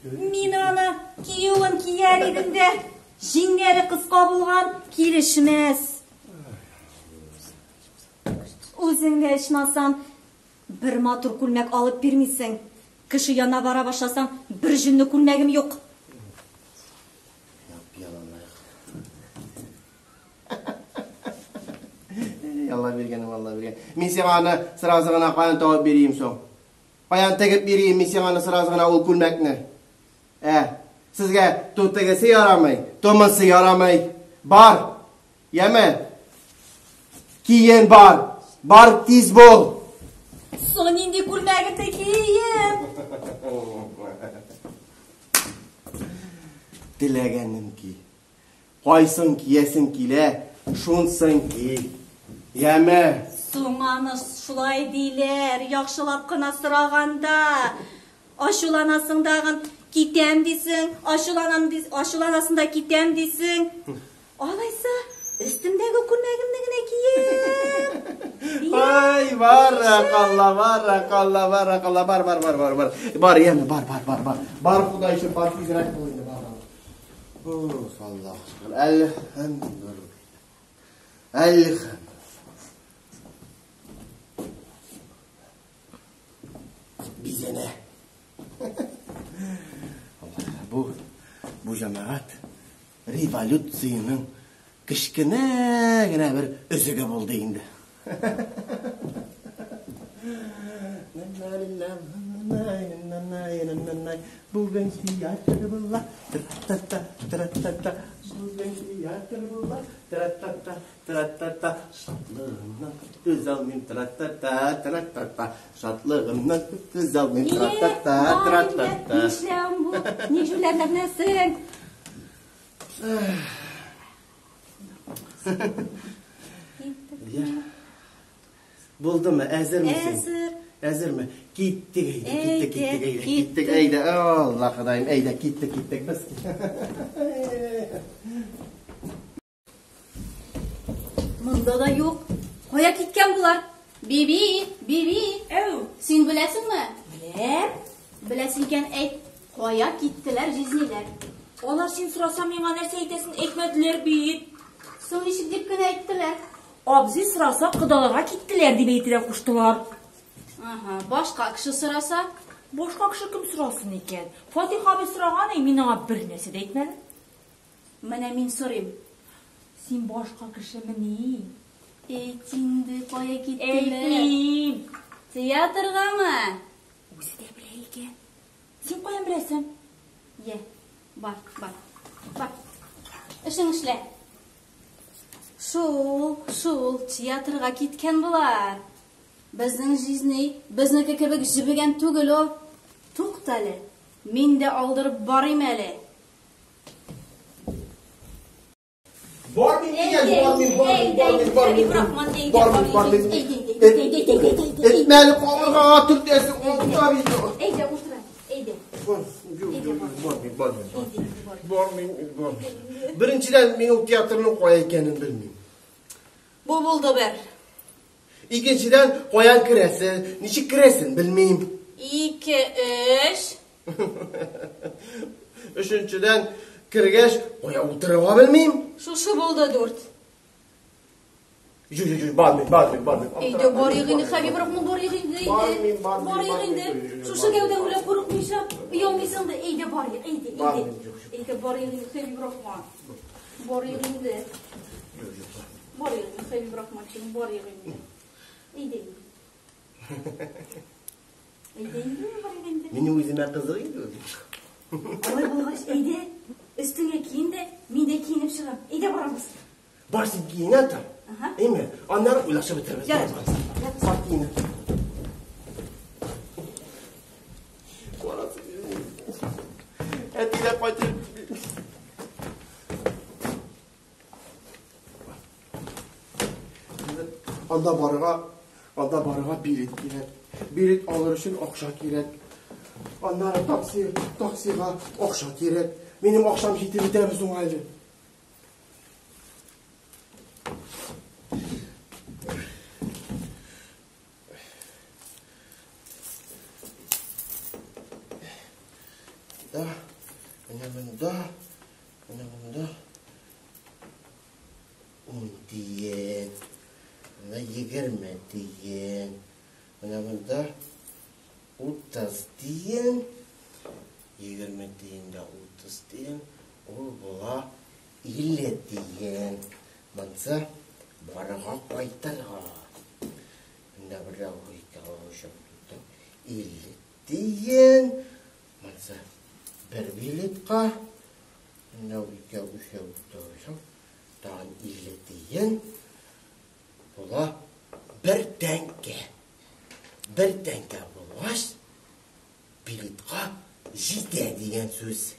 Мин аны киюен кияр идем дә, җиңнәре кыска булган, килешмәс. Үзең дә ичмасам, бер матур күлмәк алып бирмисең. Кеше янына бара башласаң, бер җүнле күлмәгем юк. Алла биргән, Алла биргән. Мин сиңа аны сразу гына каян табып бирим соң? Каян тегеп бирим мин сиңа аны сразу гына ул күлмәкне? Ә, сезгә ту тегесе ярамый, ту монсы ярамый. Бар, яме. Киен бар. Бар, тиз бул. Соң нинди күлмәгеңне кием? Теләгәнен ки. Кайсын киясең килә, шунсын ки. Яме. Соң аны шулай диләр, яхшылап кына сораганда. Ачуланасың дагын, китәм дисең, ачуланам дис, ачуланасың да китәм дисең. Алайса, өстемдәге күлмәгемне генә кием. Ай, баракалла, баракалла, баракалла, бар, бар, бар, бар, бар. Бар, яме, бар, бар, бар, бар. Бар, Ходай өчен, бар, тизрәк бул инде, бар. Уф, Аллаһ шөкер. Әлхәмдүлилләһ. Әлхәмдүлилләһ. Бизәнә. Бу, бу җәмәгать революциянең кечкенә генә бер өзеге булды инде. Бүген театр була, тра-та-та, тра-та-та. Бүген театр була, тра-та-та, тра-та-та. Шатлыгымнан түзә алмыйм, тра-та-та, тра-та-та. Шатлыгымнан түзә алмыйм, тра-та-та, тра-та-та. Нишләвең бу? Ник җүләрләнәсең? Булдымы? Әзермесең? Әзер. Әзерме? Киттек әйдә, киттек, киттек, әйдә, киттек. Киттек, әйдә. Алла Ходаем, әйдә, киттек, киттек без. Монда да юк. Кая киткән булар? Биби, Биби, Әү. син беләсеңме? Беләм. Беләсең икән, әйт, кая киттеләр җизниләр? Алар син сораса миңа нәрсә әйтәсен әйтмәделәр бит. Соң ничек дип кенә әйттеләр? Абзый сораса, кодаларга киттеләр дип әйтергә куштылар. Ага, башка кеше сораса? Башка кеше кем сорасын икән? Фатих абый сораган, мин аңа бер нәрсә дә әйтмәдем. Менә мин сорыйм. Син башка кешемени? Әйт инде, кая киттеләр? Әйтмим. Театргамы? Үзе дә белә икән. Син каян беләсең? Йә, бар, бар, бар. Эшең эшлә. Шул, шул, театрга киткән болар. Безнең җизни, безнеке кебек җебегән түгел ул. Тукта әле, мин дә алдырып барыйм әле. Бармыйм дигән, бармыйм, бармыйм, бармыйм, бармыйм. Бармыйм, бармыйм. Әйтмә әле, кабыргага төртәсең, онытма бит. Әйдә, утыр, әйдә. Бармыйм, бармыйм. Бармыйм, бармыйм. Беренчедән, мин ул театрның кая икәнен белмим. Бу булды бер. Икенчедән, каян керәсен, ничек керәсен белмим. 2, 3. Өченчедән, кергәч, кая утырырга белмим. Шушы булды 4. Юк, юк, юк, бармыйм, бармыйм, бармыйм. Әйдә, барыйк инде, Хәбибрахман, барыйк инде, әйдә. Бармыйм, бармыйм, Барыйк бармыйм, инде. юк, юк, юк, Шушы бармыйм. гәүдәң белән курыкмыйча, оялмыйсың да, әйдә, барыйк, әйдә, әйдә. Бармыйм, юк, юк. Әйдә, барыйк инде, Хәбибрахман. Барыйк инде. Юк, юк. Барыйк инде, Хәбибрахманчым, барыйк инде. Әйдә инде. Әйдә инде, барыйк инде. Минем үземә кызык инде. Алай булгач, әйдә, өстеңә киен дә, мин дә киенеп чыгам. Әйдә барабыз. Бар, син киенә тор. Ага. Әйме? Аннары уйлашып бетербез. Ярар. Бар, бар. Бар, киенә. Барасы Әти дә кайтып. Анда барырга, анда барырга билет кирәк. Билет алыр өчен акча кирәк. Аннары такси, таксига акча кирәк. Минем акчам җитеп бетәме соң әле? монда, менә монда, менә монда. 10 тиен. Менә 20 тиен. Менә монда 30 тиен. 20 тиен дә 30 тиен. Ул була 50 тиен. Монсы барырга кайтырга. Менә бер ике, өч, дүрт, 50 тиен. Монсы бер билетка. Менә ике, өч, дүрт, тагын 50 тиен. Була бер тәңкә. Бер тәңкә булгач, билетка җитә дигән сүз.